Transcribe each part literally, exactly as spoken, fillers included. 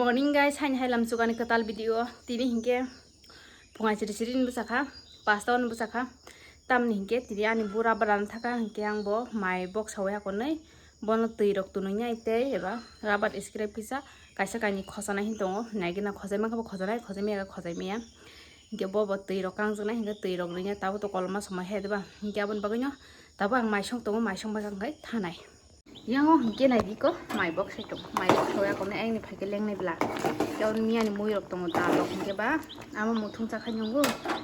Morning guys, haini hai lamchugani kwtal video. Tini hinkhe phungai chiri chiri ni bwsakha, pasta ni bwsakha. Tamni hinkhe tini ani bura bwrano thaka hinkhe ang bo mai bok sawi akonwi. Bono twi rok tunui nai tei eba rubber scrap kisa kaisa kainwi khosanai hin tongo. Naigena khosai mankha bo khosanai, khosai maya khe khosai maya. Hinkhe bo bo twi rok kangjwknai hinkhe twi rok rwina tabuk to koloma somoi hai diba. Hinkhe aboni bagwino tabuk ang mai song tongo, mai song bai khe thanai. Yang o hinkhe nai di ko, mai bok sai tongo. Mai bok sai tongo, ang ni phai khe lengnai bla. Yang miya ni mui rok tongo, dal rok hinkhe ba, amo muthung cha khai nungo.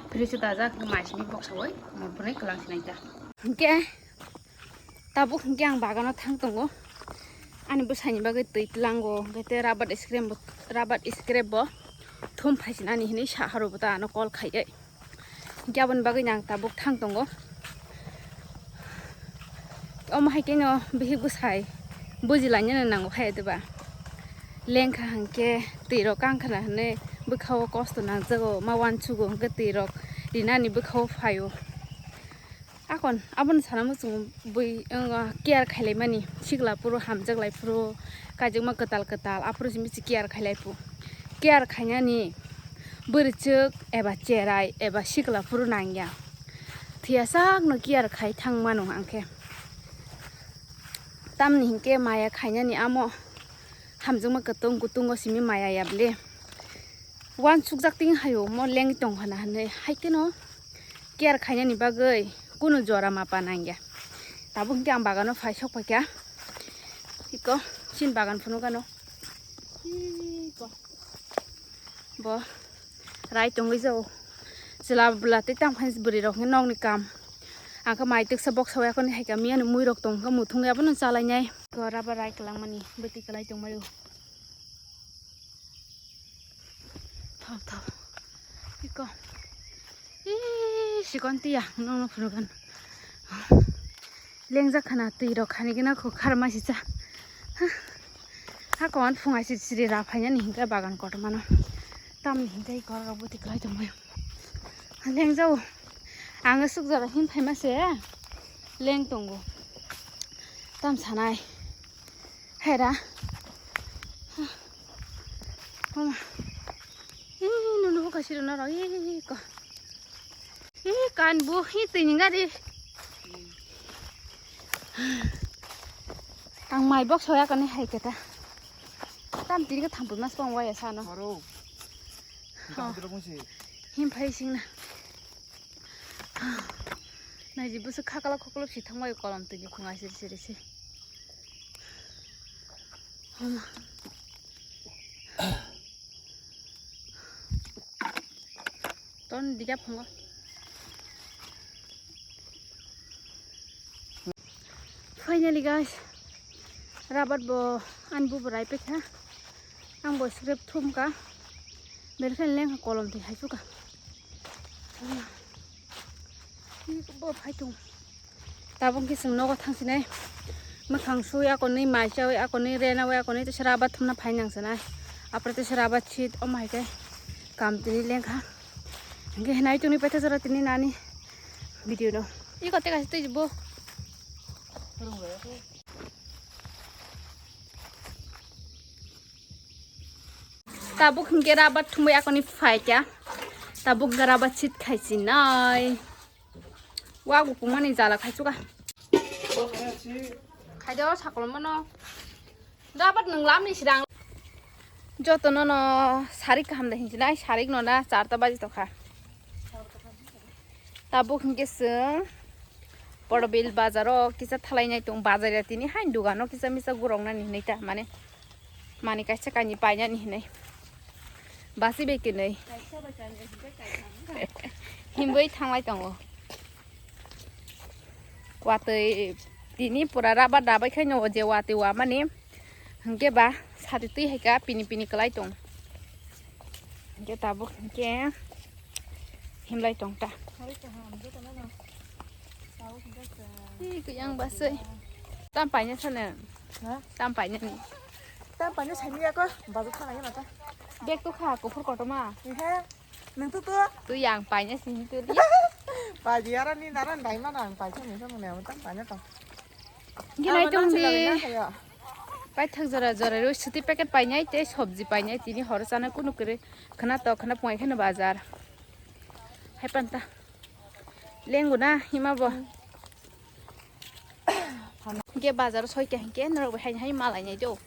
Fridge o dajak, mai simi bok sawi, mo phunai kwlang sinai ta. Hinkhe tabuk hinkhe ang bagano thang tongo. Ani bwsai ni bagwi twi tlango, hinkhe tei rubber scrap bo, rubber scrap bo thum phai sinani hinwi sa haro bo ta ano call khai. Hinkhe aboni bagwi ang tabuk thang tongo. Omo hai khe no bihik bwsai buji lainani nango khe diba. Lengkha hinkhe twi rok kangkhana hinwi bwkha o kosto nangjago, ma uansugo hinkhe twi rok rinani bwkha o phaio. Akon abono sana muchungo bui, wng, care khailaimani sikla phuru hamjak lai phuru kaijakma kwtal kwtal aphuru simi se care khailai phu. Care khainani bwrwichwk eba cherai eba sikla phuru nangya. Thwiya sakno care khai thang mano ang khe. Tamni hinkhe maya khainani amo hamjakma kwtung kutungo simi maya ya bwle. Uansukjak tini hayo mo lengwi tong hana hinwi hai kheno care khainani bagwi kunu jora mapa nangya. Tabuk hinkhe ang bagano phai sok paikha. Iko chini bagan phunukano. Iko. Bo rai tongwi jao. Chwla bwla tei tang phai bwrwi rok hinkhe nokni kam. Ang khe mai twksa bok sawi akhoni hai kha miyani mui rok tong khe muthungwi abono chalainai. Iko rubber rai kwlangmani bwtwi kwlai tongmaio. Thok thok. Iko. Ih, sikon tiya, nokno phunukgwn. Lengjak khana twi rok khani gina kho kharma sicha. Ha, ha, kon phungai siri siri ra phainani hinkhe bagan kotormano. Tamni hinkhe iko rok bwtwi kwlai tongmai. Lengjao. Ang suk jora hin phaima se. Leng tongo. Tam sanai. Hera. Homa. Ih, nunu bo kasi rona ro. Ih, ko. Ih, kan bu. Ih, tini ngari. Ang mai bok soya kani hai keta. Tam tini ka thampui mas pang waya sano. Maro. Oh. Him phai sing na. Naiji bwswk khakala khuklwk si thangbai kolom twi ni khunga siri siri se. Homa. Ton diga phungo. Finally guys, rabat bo ani bubo rai pekha. Ang bo script thum ka. Belkhan leng kolom twi hai suka. Bo phai tung. Tabuk khe chwng nogo thangsinai. Mwkhang sui akonwi mai chawi akonwi renawi akonwi tei sra bathumna phai nangsinai. Apre tei sra bathit omo hai khe kam tini lengkha. Hingke hinai tongni paitha jora tini nani video no. Iko teka tei bo. Tabuk hingke rabat thumui akoni phaikya. Tabuk hingke rabat sit khaisinai. Wa gupumani jala khaichuka. Khaido sakolomano. Rabat nung lamni sidang. Jotono no sarik kaham da hinsinai, sarik no na charta baji tokha. Tabuk hingke chwng Porobil bazaro kisa thalainai tong, bazar ya tini hain dugano kisa misa guroknani hinui ta, mane mani kaisa kainwi painani hinui basi bai kwnwi himbai thanglai tongo. Watwi tini pura raba dabai khaino je watwi wamani. Hingke ba sati twi hai ka pini pini kwlai tong. Hingke tabuk hingke himlai tong ta. Ih, kuyang basoi. Tam paina sana. Ha? Tam paina ni. Tam paina sani ya ko, bazu khana ya mata. Bag to kha, kuphur kotorma. Ihe. Nang tu tu. Tu yang paina sini tu dia. Paji ara ni naran dai mana ang paisa misa mune amu tam paina to. Gini ayo tong di. Ayo. Paithak jora jora rw swtwi packet painai tei sobji painai, tini horo chana kunu kwrwi khwna tok khwna pungai kheno bazar. Hai panta lengo na hima bo. Hwnkhe bazar soi kha hwnkhe norok bai haino hai malainai do.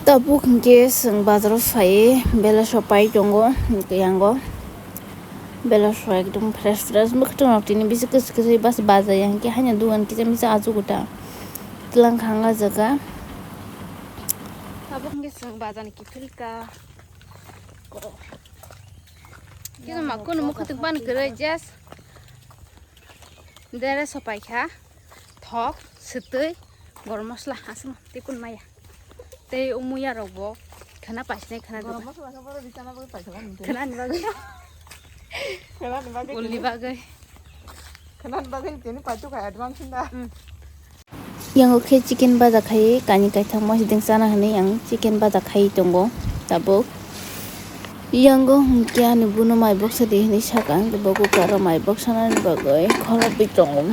Tabuk hwnkhe chwng bazaro phai, bela sopai tongo, hwnkhe yango bela so ekdom fresh fresh mwkhwtwng rok tini bisi kwchwk kwchwk bas bajai ya hwnkhe haino dogan kisa misa achugo ta twlang kha wng ah jaga. Tabuk hwnkhe chwng bazar ni kiphilka kisa ma kunu mwkhwtwng pan kwrwi just dere sopai kha. Thok, swtwi, gorom masla aswk tei kun maya. Tei umuya rok bo khwna paisinai khwna. Gorom masla khe boro bichana bagwi paikha bani tei. Khwnani bagwi. Khwnani bagwi. Ulni bagwi. Khwnani bagwi tini paithok kha advance hinda. Yango khe chicken baja khai kani kaitham mosideng chana hinwi ang chicken baja khai tongo tabuk. Yango hwnkhe ani buno mai boksa di hinwi saka ang bo kukaro mai boksa nani bagwi khorokwi tongo.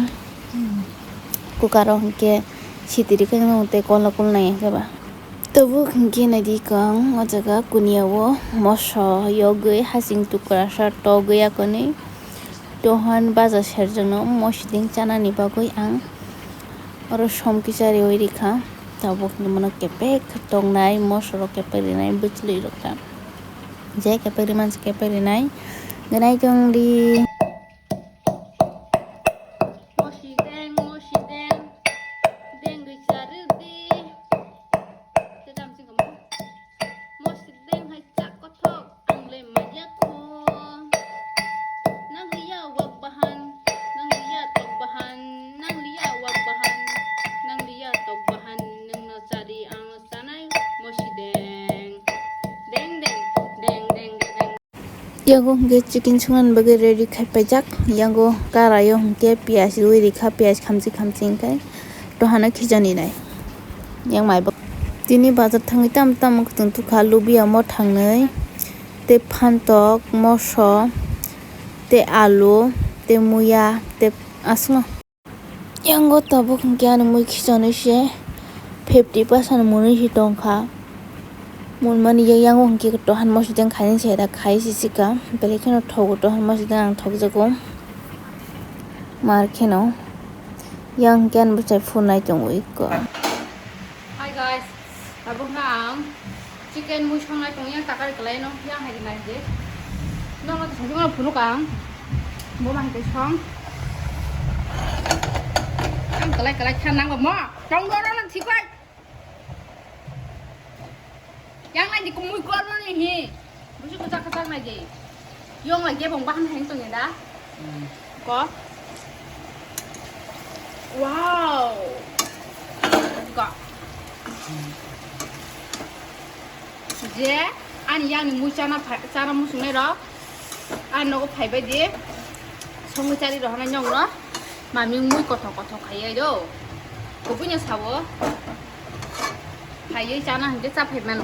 Kukaro hwnkhe sitiri khe nw tei kola kul nai hwnkhe ba. Tabuk hwnkhe naidi kang o jaga kuniya o moso yogwi hasing tukrasa togwi yakoni tohan baja serjakno mosideng chanani bagwi ang oro som kisa riwi rikha. Tabuk hwnkhe bono kepek tongnai moso rok kepek rinai bwchwlwi rok ta je kepek rimansi kepek rinai gwnai kang di. Mosideng, mosideng, dengwi charwdi. Tei tamo chikon mo. Mosideng hai chak kothok, ang le maya kho. Nang liya wak bahan, nang liya tok bahan, nang liya wak bahan, nang liya tok bahan, nang no chadi ang chanai mosideng. Deng, deng, deng, deng, deng, deng. Yago hwnkhe chicken swngnani bagwi ready khai paijak. Yago karaio hwnkhe piyaj rwi rikha, piyaj khamchi khamchi hwnkhe tohano khichani nai. Yang mai bo tini bazar thangwi tamo tamo kwthwng tukha, lubiyamo thangnwi tei phantok, moso tei alu tei muya tei aswkno. Yango tabuk hwnkhe ani mui khichonwi se fifty percent mwnwi se tongkha. Mwnmani ya-, yango hwnkhe tohan mosideng khaini se da khai se sika, belai kheno thogo tohan mosideng ang thokjago mar kheno. Yang hwnkhe ani bwsai phunai tongo ikko. Hi guys, tabuk no ang chicken mui songnai tong yang takari kwlai no yang hai nai je. No no thajung no phunuk ang. Bo ma hai song. Ang kwlai kwlai kha nang mo. Tong do no thik bai. Yang nai di kumui kor no ni hi. Busu kachak kachak nai di. Yong lagi bong bahan heng tong ya da. Hmm. Ko. Wow. Ko. Hmm. Je ani yang ni mui chana phai, chana musung nai ro. Ani nogo phai bai di. Songwi chari ro hana nyong ro. Mami mui kothok kothok khai ai do. Kubui no sawo. Phaiwi chana hwnkhe cha phai mano.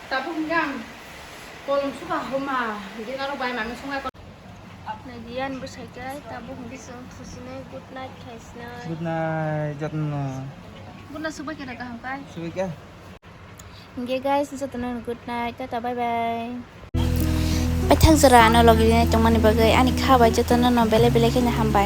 Tabuk hwnkhe ang kolom suka homa, hwnkhe norok bai mami songya. Nai di ani bwsai khe tabuk hwnkhe chwng thusinai good night khaisinai. Good night, jotno. Buno subai khe kaham kai. Subai khe. Hwnkhe guys, jotono good night, tata, bye bye. Paithak jora ano logi rinai tongmani bagwi ani kha bai jotono no belai belai kheno hambai.